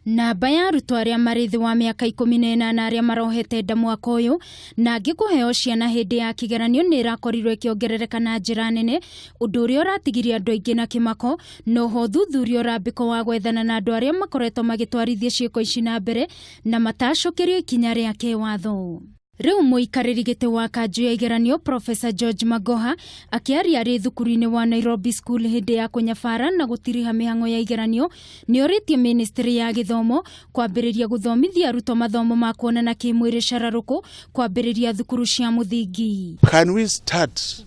Namba ya arutwo arĩa marĩ thĩ wa mĩaka 18 arĩa marohete nda mwaka ũyũ na angĩ kũheo ciana hĩndĩ ya kĩgeranio nĩ ĩrakorirwo ĩkĩongerereka na njĩra nene, ũndũ ũrĩa ũratigirie andũ aingĩ na kĩmako. Na oho ũthuthuria ũrambĩko wa gwethana na andũ arĩa makoretwo magĩtwarithia ciĩko ici na mbere na matacũkĩrio ikinya rĩa kĩwatho. Rĩu mũikarĩri gĩtĩ wa kanjũ ya igeranio Professor George Magoha akĩaria arĩ thukuru-inĩ wa Nairobi School hĩndĩ ya kũnyabara na gũtiriha mĩhang'o ya igeranio, nĩ orĩtie ministry ya gĩthomo kwambĩrĩria gũthomithia arutwo mathomo ma kuonana kĩmwĩrĩ cararũkũ kwambĩrĩria thukuru cia mũthingi. Can we start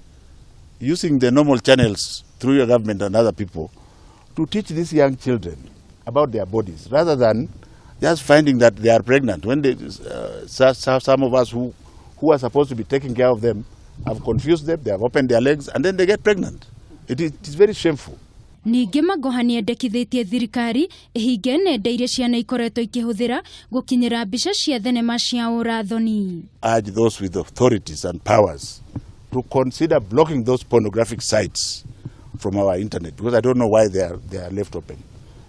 using the normal channels through your government and other people to teach these young children about their bodies rather than just finding that they are pregnant when they, some of us who are supposed to be taking care of them have confused them, they have opened their legs, and then they get pregnant? It is very shameful. Ningĩ Magoha nĩ endekithĩtie thirikari ĩhinge nenda iria ciana ikoretwo ikĩhũthĩra gũkinyĩra mbica cia thenema cia ũrathoni. Urge those with authorities and powers to consider blocking those pornographic sites from our internet, because I don't know why they are left open.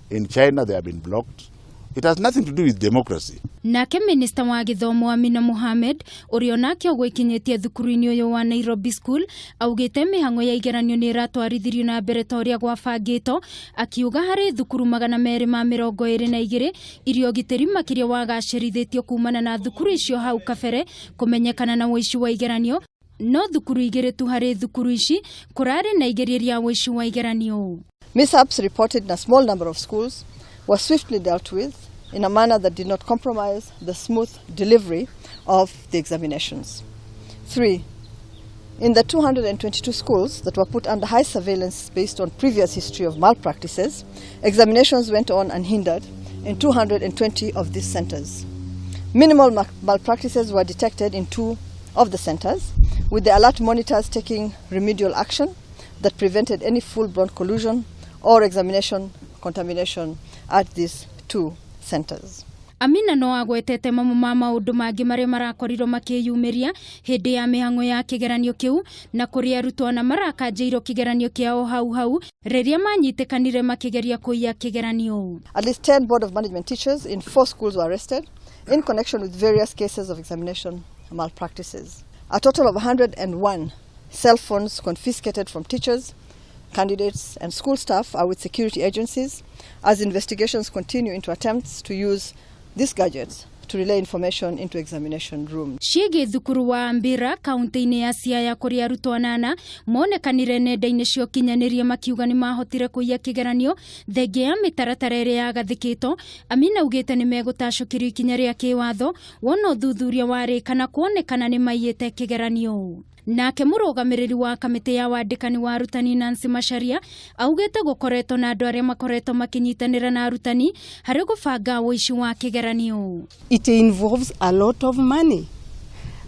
In China, they have been blocked. It has nothing to do with democracy. Nake minista wa gĩthomo Amina Mohamed, ũrĩa onake ũgwĩkinyĩtie thukuru-inĩ ũyũ wa Nairobi School, augĩte mĩhang'o ya igeranio nĩ ĩratwarithirio na mbere ta ũrĩa gwabangĩtwo, akiuga harĩ thukuru 222 iria ũgitĩri makĩria wagacĩrithĩtio kumana na thukuru icio hau kabere kũmenyekana na ũici wa igeranio, no thukuru igĩrĩ tu harĩ thukuru ici kũrarĩ na igerio rĩa ũici wa igeranio. Mishaps reported in a small number of schools were swiftly dealt with in a manner that did not compromise the smooth delivery of the examinations. Three, in the 222 schools that were put under high surveillance based on previous history of malpractices, examinations went on unhindered in 220 of these centers. Minimal malpractices were detected in two of the centers, with the alert monitors taking remedial action that prevented any full-blown collusion or examination contamination at these two centers. Amina no agwetete mamwe ma maũndũ mangĩ marĩa marakorirwo makĩyumĩria hĩndĩ ya mĩhang'o ya kĩgeranio kĩu, na kũrĩ arutwo ana marakanjĩirwo kĩgeranio kĩao hau hau rĩrĩa manyitĩkanire makĩgeria kũiya kĩgeranio. At least 10 Board of Management teachers in four schools were arrested in connection with various cases of examination malpractices. A total of 101 cell phones confiscated from teachers, candidates, and school staff are with security agencies as investigations continue into attempts to use these gadgets to relay information into examination rooms. Ciĩgiĩ thukuru wa Mbira kaunti-inĩ ya Siaya, kũrĩa arutwo anana monekanire nenda-inĩ cia ũkinyanĩria makiuga nĩ mahotire kũiya kĩgeranio thengia ya mĩtaratara ĩrĩa yagathĩkĩtwo. Amina augĩte nĩ megũtacũkĩrio ikinya rĩa kĩwatho wona ũthuthuria warĩka na kuonekana nĩ maiyĩte kĩgeranio. Nake mũrũgamĩrĩri wa kamĩtĩ ya wandĩkani wa arutani Nancy Macharia augĩte gũkoretwo na andũ arĩa makoretwo makĩnyitanĩra na arutani harĩ gũbanga ũici wa kĩgeranio. It involves a lot of money.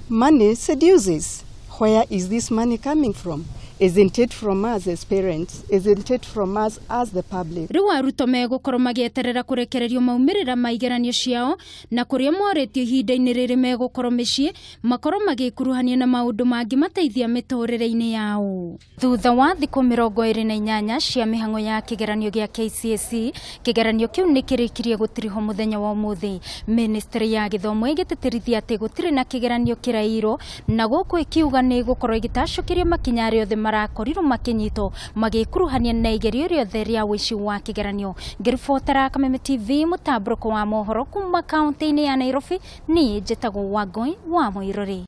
Money seduces. Where is this money coming from? Isn't it from us as parents? Isn't it from us as the public? Rĩu arutwo megũkorwo magĩeterera kũrekererio maumĩrĩra ma igeranio ciao, na kũrĩa morĩtio ihinda-inĩ rĩrĩ megũkorwo mĩciĩ makorwo magĩkuruhania na maũndũ mangĩ mateithia mĩtũrĩre-inĩ yao. Thutha wa thikũ 28 cia mĩhang'o ya kĩgeranio gĩa KCSE, kĩgeranio kĩu nĩ kĩrĩkirie gũtirihwo mũthenya wa ũmũthĩ, ministry ya gĩthomo ĩgĩtĩtĩrithia atĩ gũtirĩ na kĩgeranio kĩrairwo, na gũkũ ĩkiuga nĩ ĩgũkorwo ĩgĩtacũkĩria makinya arĩa othe marakorirwo makĩnyitwo magĩkuruhania na igerio rĩothe rĩa ũici wa kĩgeranio. Ngĩribotera Kameme TV mũtambũrũko wa mohoro kuma kaunti-inĩ ya Nairobi, niĩ njĩtagwo Wangũi wa Mũirũrĩ.